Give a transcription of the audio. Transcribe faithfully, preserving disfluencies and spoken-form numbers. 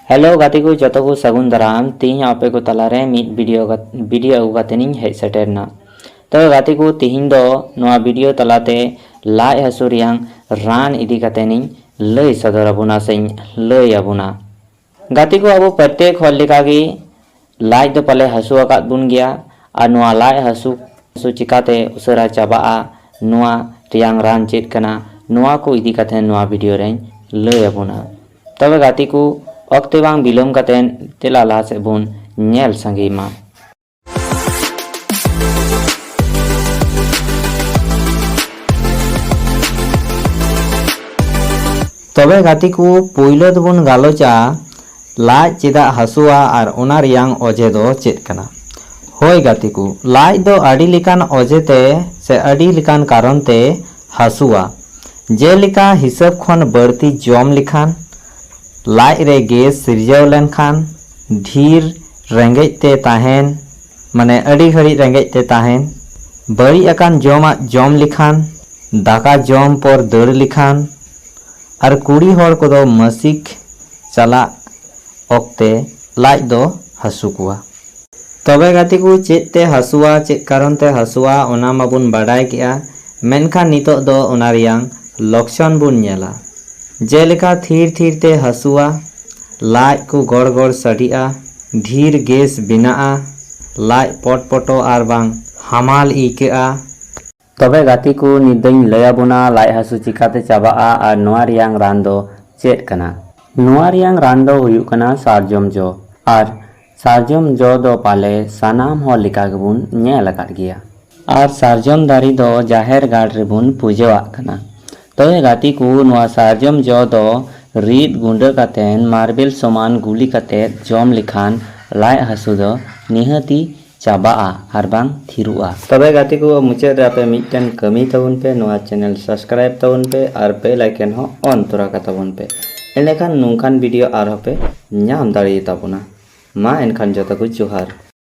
Hello ᱜᱟᱛᱮ ᱠᱚ, ᱡᱚᱛᱚ ᱠᱚ ᱥᱟᱹᱜᱩᱱ ᱫᱟᱨᱟᱢ᱾ ᱛᱮᱦᱮᱧ ᱦᱚᱸ ᱟᱯᱮ ᱠᱚ ᱛᱟᱞᱟᱨᱮ ᱢᱤᱫ ᱵᱷᱤᱰᱤᱭᱳ ᱜᱟᱛ-, ᱵᱷᱤᱰᱤᱭᱳ ᱟᱹᱜᱩ ᱠᱟᱛᱮ ᱤᱧ ᱦᱮᱡ ᱥᱮᱴᱮᱨ ᱮᱱᱟ᱾ ᱛᱚᱵᱮ ᱜᱟᱛᱮ ᱠᱚ, ᱛᱮᱦᱮᱧ ᱫᱚ ᱱᱚᱣᱟ ᱵᱷᱤᱰᱤᱭᱳ ᱛᱟᱞᱟᱛᱮ ᱞᱟᱡ ᱦᱟᱹᱥᱩ ᱨᱮᱭᱟᱝ ᱨᱟᱱ ᱤᱫᱤ ᱠᱟᱛᱮ ᱤᱧ ᱞᱟᱹᱭ ᱥᱚᱫᱚᱨ ᱟᱵᱚᱱᱟ ᱥᱮᱧ ᱞᱟᱹᱭ ᱟᱵᱚᱱᱟ᱾ ᱜᱟᱛᱮ ᱠᱚ, ᱟᱵᱚ ᱯᱨᱚᱛᱮᱠ ᱦᱚᱲ ᱞᱮᱠᱟᱜᱮ ᱞᱟᱡ ᱫᱚ ᱯᱟᱞᱮ ᱦᱟᱹᱥᱩ ᱟᱠᱟᱫ ᱵᱚᱱ ᱜᱮᱭᱟ, ᱟᱨ ᱱᱚᱣᱟ ᱞᱟᱡ ᱦᱟᱹᱥᱩ, ᱦᱟᱹᱥᱩ ᱪᱤᱠᱟᱛᱮ ᱩᱥᱟᱹᱨᱟ ᱪᱟᱵᱟᱜᱼᱟ, ᱱᱚᱣᱟ ᱨᱮᱭᱟᱝ ᱨᱟᱱ ᱪᱮᱫ ᱠᱟᱱᱟ, ᱱᱚᱣᱟ ᱠᱚ ᱤᱫᱤ ᱠᱟᱛᱮ ᱱᱚᱣᱟ ᱵᱷᱤᱰᱤᱭᱳ ᱨᱮᱧ ᱞᱟᱹᱭ ᱟᱵᱚᱱᱟ᱾ ᱛᱚᱵᱮ ᱜᱟᱛᱮ ᱠᱚ, ᱚᱠᱛᱮ ᱵᱟᱝ ᱵᱤᱞᱚᱢ ᱠᱟᱛᱮ ᱫᱮᱞᱟ ᱞᱟᱦᱟ ᱥᱮᱫ ᱵᱚᱱ ᱧᱮᱞ ᱥᱟᱸᱜᱮᱭ ᱢᱟ᱾ ᱛᱚᱵᱮ ᱜᱟᱛᱮ ᱠᱚ, ᱯᱳᱭᱞᱳ ᱫᱚᱵᱚᱱ ᱜᱟᱞᱚᱪᱟ ᱞᱟᱡ ᱪᱮᱫᱟᱜ ᱦᱟᱹᱥᱩᱣᱟ ᱟᱨ ᱚᱱᱟ ᱨᱮᱭᱟᱝ ᱚᱡᱮ ᱫᱚ ᱪᱮᱫ ᱠᱟᱱᱟ᱾ ᱦᱳᱭ ᱜᱟᱛᱮ ᱠᱚ, ᱞᱟᱡ ᱫᱚ ᱟᱹᱰᱤ ᱞᱮᱠᱟᱱ ᱚᱡᱮ ᱛᱮ ᱥᱮ ᱟᱹᱰᱤ ᱞᱮᱠᱟᱱ ᱠᱟᱨᱚᱱ ᱛᱮ ᱦᱟᱹᱥᱩᱣᱟ᱾ ᱡᱮᱞᱮᱠᱟ ᱦᱤᱥᱟᱹᱵ ᱠᱷᱚᱱ ᱵᱟᱹᱲᱛᱤ ᱡᱚᱢ ᱞᱮᱠᱷᱟᱱ, ᱞᱟᱡ ᱨᱮ ᱜᱮᱥ ᱥᱤᱨᱡᱟᱹᱣ ᱞᱮᱱᱠᱷᱟᱱ, ᱰᱷᱮᱨ ᱨᱮᱸᱜᱮᱡ ᱛᱮ ᱛᱟᱦᱮᱱ, ᱢᱟᱱᱮ ᱟᱹᱰᱤ ᱜᱷᱟᱹᱲᱤᱡ ᱨᱮᱸᱜᱮᱡ ᱛᱮ ᱛᱟᱦᱮᱱ, ᱵᱟᱹᱲᱤᱡ ᱟᱠᱟᱱ ᱡᱚᱢᱟᱜ ᱡᱚᱢ ᱞᱮᱠᱷᱟᱱ, ᱫᱟᱠᱟ ᱡᱚᱢ ᱯᱚᱨ ᱫᱟᱹᱲ ᱞᱮᱠᱷᱟᱱ, ᱟᱨ ᱠᱩᱲᱤ ᱦᱚᱲ ᱠᱚᱫᱚ ᱢᱟᱹᱥᱤᱠ ᱪᱟᱞᱟᱜ ᱚᱠᱛᱮ ᱞᱟᱡ ᱫᱚ ᱦᱟᱹᱥᱩ ᱠᱚᱣᱟ᱾ ᱛᱚᱵᱮ ᱜᱟᱛᱮ ᱠᱚ, ᱪᱮᱫ ᱛᱮ ᱦᱟᱹᱥᱩᱣᱟ, ᱪᱮᱫ ᱠᱟᱨᱚᱱ ᱛᱮ ᱦᱟᱹᱥᱩᱣᱟ, ᱚᱱᱟ ᱢᱟᱵᱚᱱ ᱵᱟᱰᱟᱭ ᱠᱮᱜᱼᱟ, ᱢᱮᱱᱠᱷᱟᱱ ᱱᱤᱛᱚᱜ ᱫᱚ ᱚᱱᱟ ᱨᱮᱭᱟᱝ ᱞᱚᱠᱠᱷᱚᱱ ᱵᱚᱱ ᱧᱮᱞᱟ᱾ ᱡᱮᱞᱮᱠᱟ ᱛᱷᱤᱨ ᱛᱷᱤᱨ ᱛᱮ ᱦᱟᱹᱥᱩᱣᱟ, ᱞᱟᱡ ᱠᱚ ᱜᱚᱲ ᱜᱚᱲ ᱥᱟᱰᱮᱜᱼᱟ, ᱰᱷᱮᱨ ᱜᱮᱥ ᱵᱮᱱᱟᱜᱼᱟ, ᱞᱟᱡ ᱯᱚᱴᱯᱚᱴᱚ ᱟᱨ ᱵᱟᱝ ᱦᱟᱢᱟᱞ ᱟᱹᱭᱠᱟᱹᱜᱼᱟ᱾ ᱛᱚᱵᱮ ᱜᱟᱛᱮ ᱠᱚ, ᱱᱤᱛ ᱫᱚᱧ ᱞᱟᱹᱭ ᱟᱵᱚᱱᱟ ᱞᱟᱡ ᱦᱟᱹᱥᱩ ᱪᱤᱠᱟᱛᱮ ᱪᱟᱵᱟᱜᱼᱟ ᱟᱨ ᱱᱚᱣᱟ ᱨᱮᱭᱟᱝ ᱨᱟᱱ ᱫᱚ ᱪᱮᱫ ᱠᱟᱱᱟ᱾ ᱱᱚᱣᱟ ᱨᱮᱭᱟᱝ ᱨᱟᱱ ᱫᱚ ᱦᱩᱭᱩᱜ ᱠᱟᱱᱟ ᱥᱟᱨᱡᱚᱢ ᱡᱚ᱾ ᱟᱨ ᱥᱟᱨᱡᱚᱢ ᱡᱚ ᱫᱚ ᱯᱟᱞᱮ ᱥᱟᱱᱟᱢ ᱦᱚᱲ ᱞᱮᱠᱟ ᱜᱮᱵᱚᱱ ᱧᱮᱞ ᱟᱠᱟᱫ ᱜᱮᱭᱟ᱾ ᱟᱨ ᱥᱟᱨᱡᱚᱢ ᱫᱟᱨᱮ ᱫᱚ ᱡᱟᱦᱮᱨ ᱜᱟᱲ ᱨᱮᱵᱚᱱ ᱯᱩᱡᱟᱹᱣᱟᱜ ᱠᱟᱱᱟ᱾ ᱛᱚᱵᱮ ᱜᱟᱛᱮ ᱠᱚ, ᱱᱚᱣᱟ ᱥᱟᱨᱡᱚᱢ ᱡᱚ ᱫᱚ ᱨᱤᱫ ᱜᱩᱸᱰᱟᱹ ᱠᱟᱛᱮᱱ ᱢᱟᱨᱵᱮᱞ ᱥᱚᱢᱟᱱ ᱜᱩᱞᱤ ᱠᱟᱛᱮ ᱡᱚᱢ ᱞᱮᱠᱷᱟᱱ ᱞᱟᱡ ᱦᱟᱹᱥᱩ ᱫᱚ ᱱᱤᱦᱟᱹᱛᱤ ᱪᱟᱵᱟᱜᱼᱟ ᱟᱨ ᱵᱟᱝ ᱛᱷᱤᱨᱚᱜᱼᱟ᱾ ᱛᱚᱵᱮ ᱜᱟᱛᱮ ᱠᱚ, ᱢᱩᱪᱟᱹᱫ ᱨᱮ ᱟᱯᱮ ᱢᱤᱫᱴᱮᱱ ᱠᱟᱹᱢᱤ ᱛᱟᱵᱚᱱ ᱯᱮ, ᱱᱚᱣᱟ channel subscribe ᱛᱟᱵᱚᱱ ᱯᱮ ᱟᱨ bell icon ᱦᱚᱸ on ᱛᱚᱨᱟ ᱠᱟᱛᱟᱵᱚᱱ ᱯᱮ, ᱮᱸᱰᱮᱠᱷᱟᱱ ᱱᱚᱝᱠᱟᱱ ᱵᱷᱤᱰᱤᱭᱳ ᱟᱨᱦᱚᱸ ᱯᱮ ᱧᱟᱢ ᱫᱟᱲᱮᱭᱟᱛᱟᱵᱚᱱᱟ᱾ ᱢᱟ ᱮᱱᱠᱷᱟᱱ ᱡᱚᱛᱚ ᱠᱚ ᱡᱚᱦᱟᱨ᱾